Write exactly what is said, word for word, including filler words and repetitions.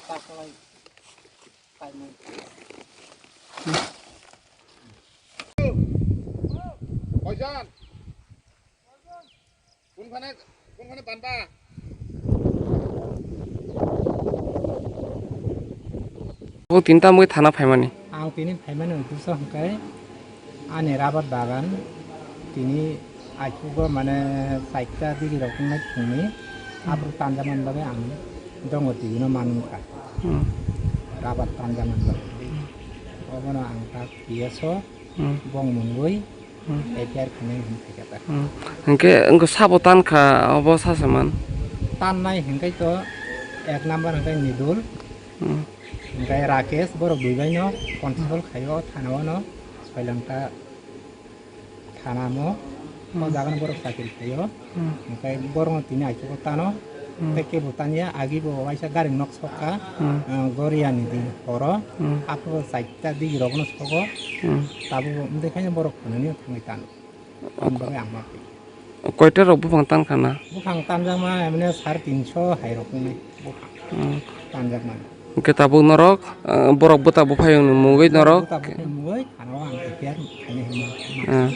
Koijan? Kunkhane, kunkhane banba? Bo tinta mui thana phaimani. Ang tini phaimani uddesho hwnkhe ani rabar bagan tini achugo mane chaita digi rok wngnai phungni aphuru tanjakmani bagwi ang dongo tibino manwngkha. Hmm. Rabar tanjakmani bagwi. Obono ang tak P S o Hmm. bong mungwi Hmm. F I R khainai hwn khaikha ta. Hmm. Hwnkhe wngkha sabo tankha, obo sasaman. Tannai hwnkhe to ek number hwnkhe Nidul. Hmm. Hwnkhe Rakesh, borok duibaino constable khaio thana o no, Soilangta thana mo. O Hmm. jaga no borok chakiri khaio. Hmm. Hwnkhe borokno tini achugo tano. Hmm. Tei kebo tanya, agi bo waisa gari nok sokha, Hmm. ah, Goria ni din horo, Hmm. aphuru chaita digi rokno sogo, Hmm. tabuk bo wngkhe borok phunani thangwi tano. Ang bagwi ang ma phi. Koita rok buphang tan khana? Buphang tanjakma emne sare tinso hai rok wngnai buphang Hmm. tanjakmani. Hwnkhe tabuk norok, ah, borok bwta buphayungni mungwi norok? Bwta buphayung mungwi thana o ang F I R khainai hinwi ma. Hmm.